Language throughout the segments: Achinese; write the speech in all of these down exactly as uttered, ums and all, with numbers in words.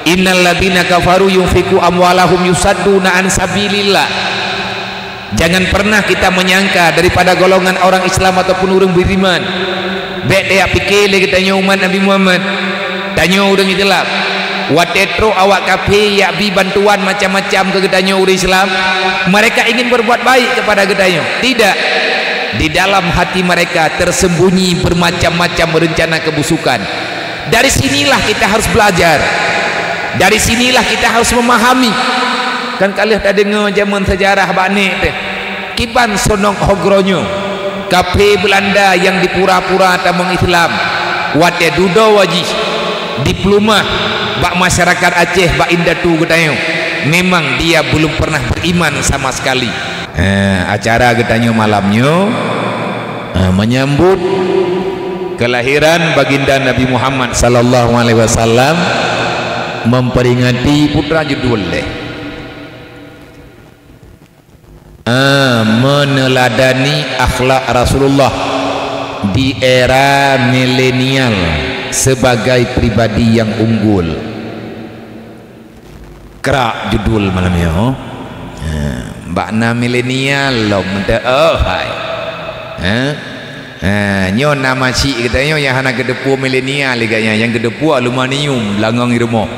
Innal ladzina kafaru yunfiqu amwalahum yusadduna an sabilillah. Jangan pernah kita menyangka daripada golongan orang Islam ataupun ureuëng beriman, bék tajak pike lé geutanyoe umat Nabi Muhammad, tanyoe ureuëng Islam, watée trok awak kafé jak bi bantuan macam-macam keu geutanyoe ureuëng Islam, mereka ingin berbuat baik kepada geutanyoe. Tidak. Di dalam hati mereka tersembunyi bermacam-macam rencana kebusukan. Dari sinilah kita harus belajar. Dari sinilah kita harus memahami. Kan ka lheueh tadeungoe jameun seujarah bak nek teuh. Kiban sonong ho geuroe nyoe, kafé Beulanda nyang dipura-pura tamong Islam, watée dudoe jih dipeulumah bak masyarakat Aceh, bak indatu geutanyoe, memang dia belum pernah beriman sama sekali. Eh, acara geutanyoe malam nyoe, eh, menyambut kelahiran Baginda Nabi Muhammad sallallahu alaihi wasallam, memperingati, peue judul lé? Ah, meneladani akhlak Rasulullah di era milenial sebagai pribadi yang unggul. Krak judul malam nyoe. Ha, bak na milenial lom teu, oh hai. Ha? Ha, nyoe na masyik geutanyoe nyang hana geuteupeue milenial lé geuh nyan, nyang geuteupeue aluminium langong i rumoh.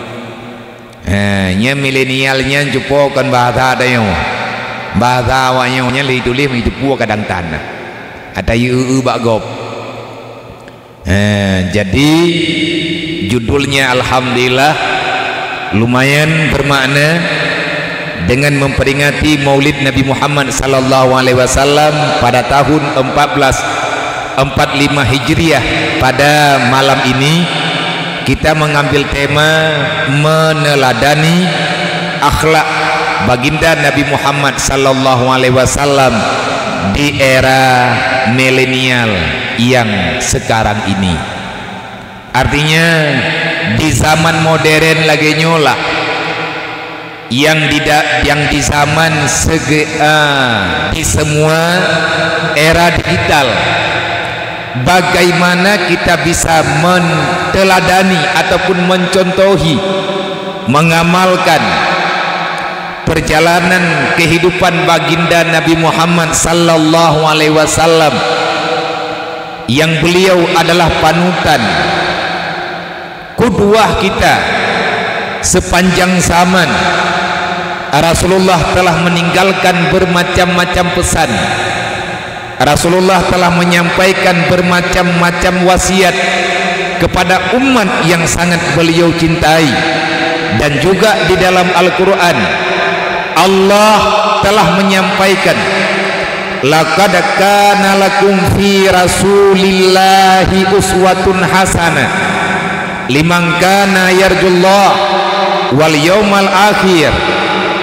Ha, nyan milenial nyan cupo kon bahasa tanyoe. Bahasa awak nyoe nyan lé tuléh meutupeue kadang tan. Ata yue bak gob. Eh, jadi, judulnya alhamdulillah lumayan bermakna dengan memperingati Maulid Nabi Muhammad sallallahu alaihi wasallam pada tahun empat belas empat lima Hijriah. Pada malam ini, kita mengambil tema meneladani akhlak Baginda Nabi Muhammad sallallahu alaihi wasallam di era milenial yang sekarang ini. Artinya, di zaman modern lagée nyoe lah, yang di da-, yang di zaman sege-, ah, di semua era digital, bagaimana kita bisa menteladani ataupun mencontohi, mengamalkan perjalanan kehidupan Baginda Nabi Muhammad sallallahu alaihi wasallam, yang beliau adalah panutan, qudwah kita sepanjang zaman. Rasulullah telah meninggalkan bermacam-macam pesan. Rasulullah telah menyampaikan bermacam-macam wasiat kepada umat yang sangat beliau cintai, dan juga di dalam Al-Quran, Allah telah menyampaikan, "Laqad kana lakum fi Rasulillahi uswatun hasanah liman kana yarjullah wal yaumal akhir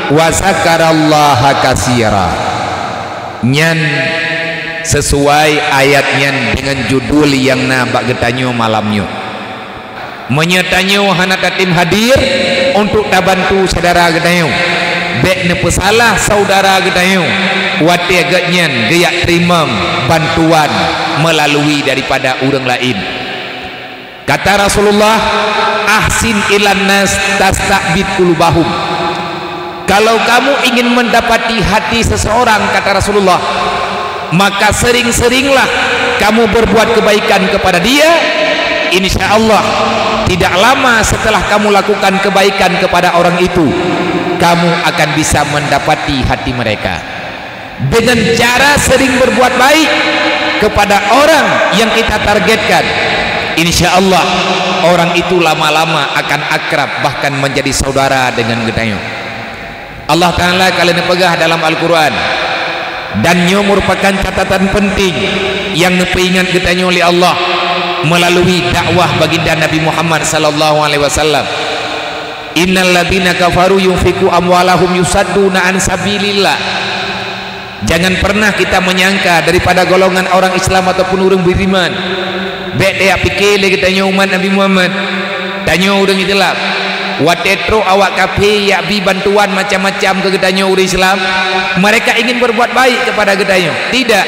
wa zakarallaha katsira." Nyan sesuai ayat nyan dengan judul nyang na bak geutanyoe malam nyoe. Meunyoe tanyoe hana tatem hadir untuk tabantu syedara geutanyoe, bék neupeusalah syedara geutanyoe watée geuhnyan geujak teurimong bantuan meulalu daripada ureuëng laén. Kata Rasulullah, "Ahsin ilan nas tasta'bid qulubahum." Kalau kamu ingin mendapati hati seseorang, kata Rasulullah, maka sering-seringlah kamu berbuat kebaikan kepada dia. Insya Allah, tidak lama setelah kamu lakukan kebaikan kepada orang itu, kamu akan bisa mendapati hati mereka. Dengan cara sering berbuat baik kepada orang yang kita targetkan, insya Allah, orang itu lama-lama akan akrab, bahkan menjadi saudara dengan geutanyoe. Allah Ta'ala ka lheueh neupeugah dalam Al-Quran, dan nyoe merupakan catatan penting nyang neupeuingat geutanyoe lé Allah melalui dakwah Baginda Nabi Muhammad sallallahu alaihi wasallam, "Innal ladzina kafaru yunfiqu amwalahum yusadduna an sabilillah." Jangan pernah kita menyangka daripada golongan orang Islam ataupun ureuëng beriman, bék tajak pike lé geutanyoe umat Nabi Muhammad, tanyoe ureuëng Islam, watée trok awak kafé jak bi bantuan macam-macam keu geutanyoe ureuëng Islam, mereka ingin berbuat baik kepada geutanyoe. Tidak.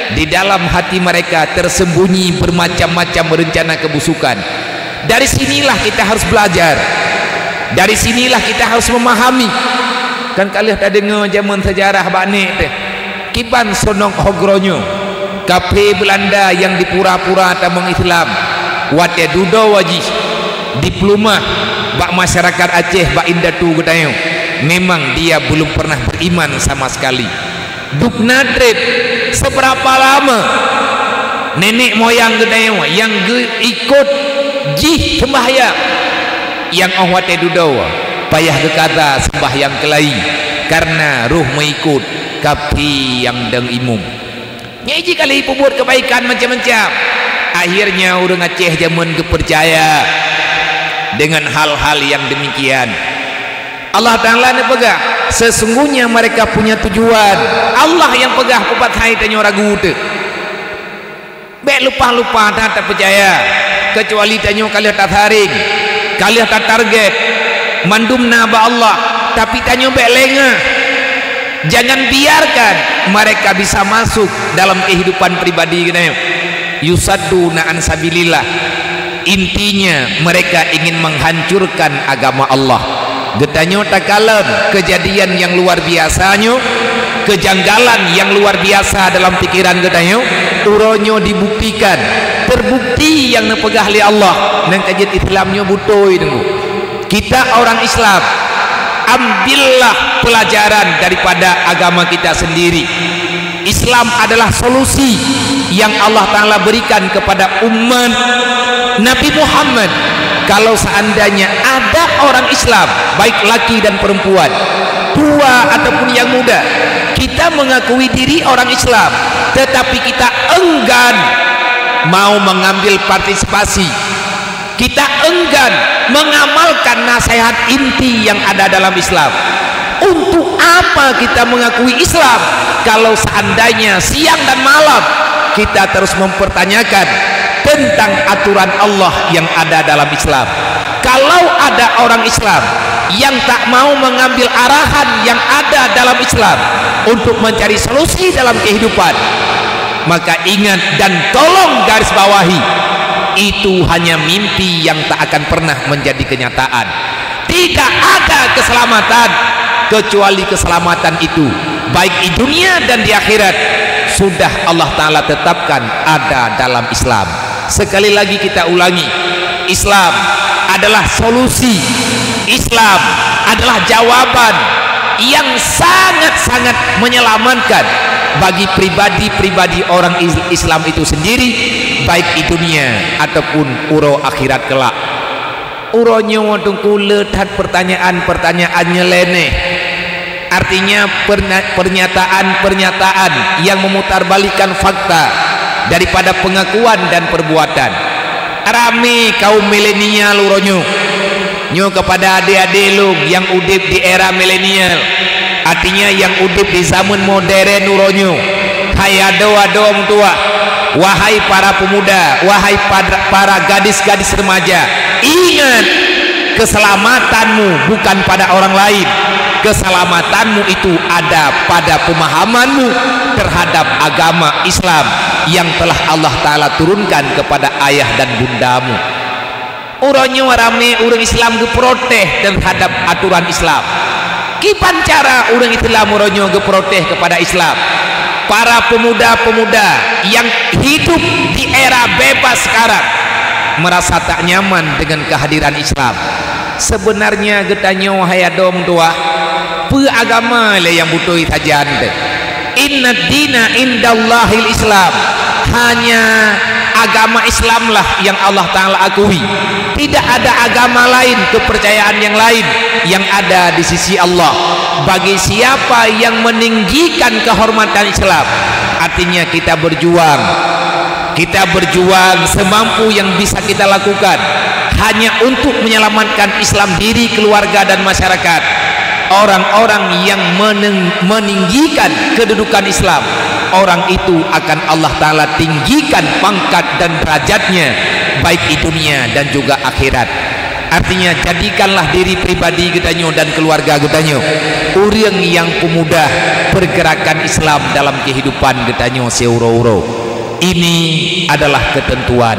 Di dalam hati mereka tersembunyi bermacam-macam rencana kebusukan. Dari sinilah kita harus belajar. Dari sinilah kita harus memahami. Kan ka lheueh tadeungoe jameun seujarah bak nek teuh. Kiban sonong ho geuronyoe, kaphé Beulanda nyang dipura-pura tamong Islam, watée dudoe jih dipeuleumah bak masyarakat Aceh, bak indatu geutanyoe, memang dia belum pernah beriman sama sekali. Dubna treb, seberapa lama nenek moyang geutanyoe nyang geuikot jih seumbahyang, nyang óh watée dudoe payah geukaza seumbahyang keulayi, kareuna roh meuikot kaphé nyang dong imum. Nyan jih ka lheueh peubuet keubaikan macam-macam. Akhirnya ureuëng Aceh jameun geupeucaya dengan hal-hal yang demikian. Allah Ta'ala neupeugah, "Sesungguhnya mereka punya tujuan." Allah nyang peugah, peupat hai tanyoe ragu teuh. Bék lupa-lupa that tapeucaya, keucuali tanyoe ka lheueh tasaring, ka lheueh tatarget mandum na bak Allah, tapi tanyoe bék lengah. Jangan biarkan mereka bisa masuk dalam kehidupan pribadi geutanyoe. Yusadduna an sabilillah. Intinya, mereka ingin menghancurkan agama Allah. Geutanyoe takalon keujadian nyang luar biasa nyoe, keujanggalan nyang luar biasa dalam pikeran geutanyoe, uroe nyoe dibuktikan, terbukti nyang neupeugah lé Allah, nyang ka jeuet Islam nyoe beutôi teungku. Kita orang Islam, ambillah pelajaran daripada agama kita sendiri. Islam adalah solusi yang Allah Ta'ala berikan kepada umat Nabi Muhammad. Kalau seandainya ada orang Islam, baik laki dan perempuan, tua ataupun yang muda, kita mengakui diri orang Islam, tetapi kita enggan mau mengambil partisipasi, kita enggan mengamalkan nasihat inti yang ada dalam Islam. Untuk apa kita mengakui Islam kalau seandainya siang dan malam kita terus mempertanyakan tentang aturan Allah yang ada dalam Islam? Kalau ada orang Islam yang tak mau mengambil arahan yang ada dalam Islam untuk mencari solusi dalam kehidupan, maka ingat dan tolong garis bawahi, itu hanya mimpi yang tak akan pernah menjadi kenyataan. Tidak ada keselamatan kecuali keselamatan itu, baik di dunia dan di akhirat, sudah Allah Ta'ala tetapkan ada dalam Islam. Sekali lagi kita ulangi, Islam adalah solusi, Islam adalah jawaban yang sangat-sangat menyelamatkan bagi pribadi-pribadi orang Is-, Islam itu sendiri, baik di dunia ataupun uroe akhirat kelak. Uroe nyoe teungku le that pertanyaan-pertanyaan nyeleneh. Artinya, perna-, pernyataan-pernyataan yang memutarbalikkan fakta daripada pengakuan dan perbuatan. Ramé kaum milenial uroe nyoe. Nyoe kepada adé-adé lôn nyang udeb di era milenial, artinya nyang udeb di zaman modern uroe nyoe. Hai adoe-adoe meutuwah, wahai para pemuda, wahai pada, para gadis-gadis remaja, ingat, keselamatanmu bukan pada orang lain. Keselamatanmu itu ada pada pemahamanmu terhadap agama Islam yang telah Allah Ta'ala turunkan kepada ayah dan bundamu. Uroe nyoe ramé ureuëng Islam geuprotes terhadap aturan Islam. Kiban cara ureuëng Islam uroe nyoe geuprotes kepada Islam? Para pemuda-pemuda yang hidup di era bebas sekarang merasa tak nyaman dengan kehadiran Islam. Sebenarnya geutanyoe hai adoe meutuwah, peue agama lé nyang beutôi sajan teuh? Inna dina indallahil Islam. Hanya agama Islamlah yang Allah Ta'ala akui. Tidak ada agama lain, kepercayaan yang lain yang ada di sisi Allah. Bagi siapa yang meninggikan kehormatan Islam, artinya kita berjuang. Kita berjuang semampu yang bisa kita lakukan hanya untuk menyelamatkan Islam, diri, keluarga, dan masyarakat. Orang-orang yang meneng-, meninggikan kedudukan Islam, orang itu akan Allah Ta'ala tinggikan pangkat dan derajatnya, baik di dunia dan juga akhirat. Artinya, jadikanlah diri pribadi geutanyoe dan keluarga geutanyoe ureuëng nyang peumudah pergerakan Islam dalam kehidupan geutanyoe siuroe-uroe. Ini adalah ketentuan.